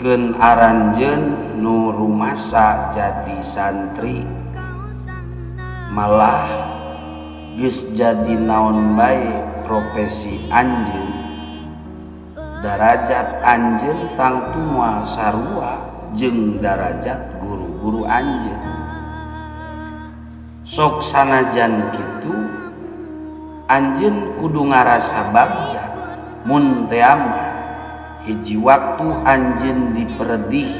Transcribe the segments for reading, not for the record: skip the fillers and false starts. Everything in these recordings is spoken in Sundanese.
Pikeun aranjeun nu rumasa jadi santri, malah geus jadi naon bae profesi anjeun, darajat anjeun tangtu moal sarua jeung darajat guru-guru anjeun. Sok sanajan kitu, anjeun kudu ngarasa bagja mun tea mah hiji waktu anjeun diperedih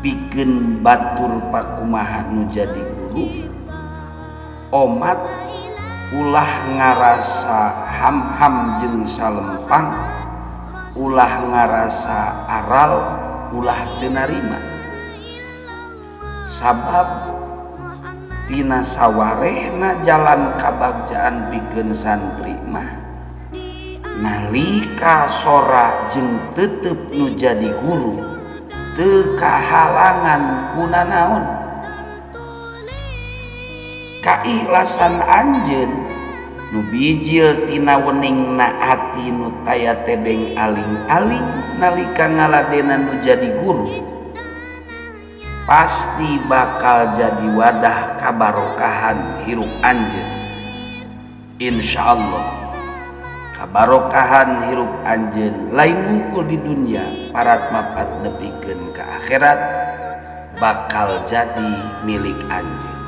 pikeun batur pakumaha nu jadi guru. Omat ulah ngarasa ham-ham jeung salempang, ulah ngarasa aral, ulah teu narima, sabab tina sawarehna jalan kabagjaan pikeun santri mah nalika sora jeung tetep nu jadi guru teu kahalangan ku nanaon. Kaikhlasan anjeun nu bijil tina weningna ati nu taya tedeng aling-aling nalika ngaladenan nu jadi guru pasti bakal jadi wadah kabarokahan hirup anjeun. Insyaallah kabarokahan hirup anjeun lain wungkul di dunia, parat mapat nepikeun ka akhirat bakal jadi milik anjeun.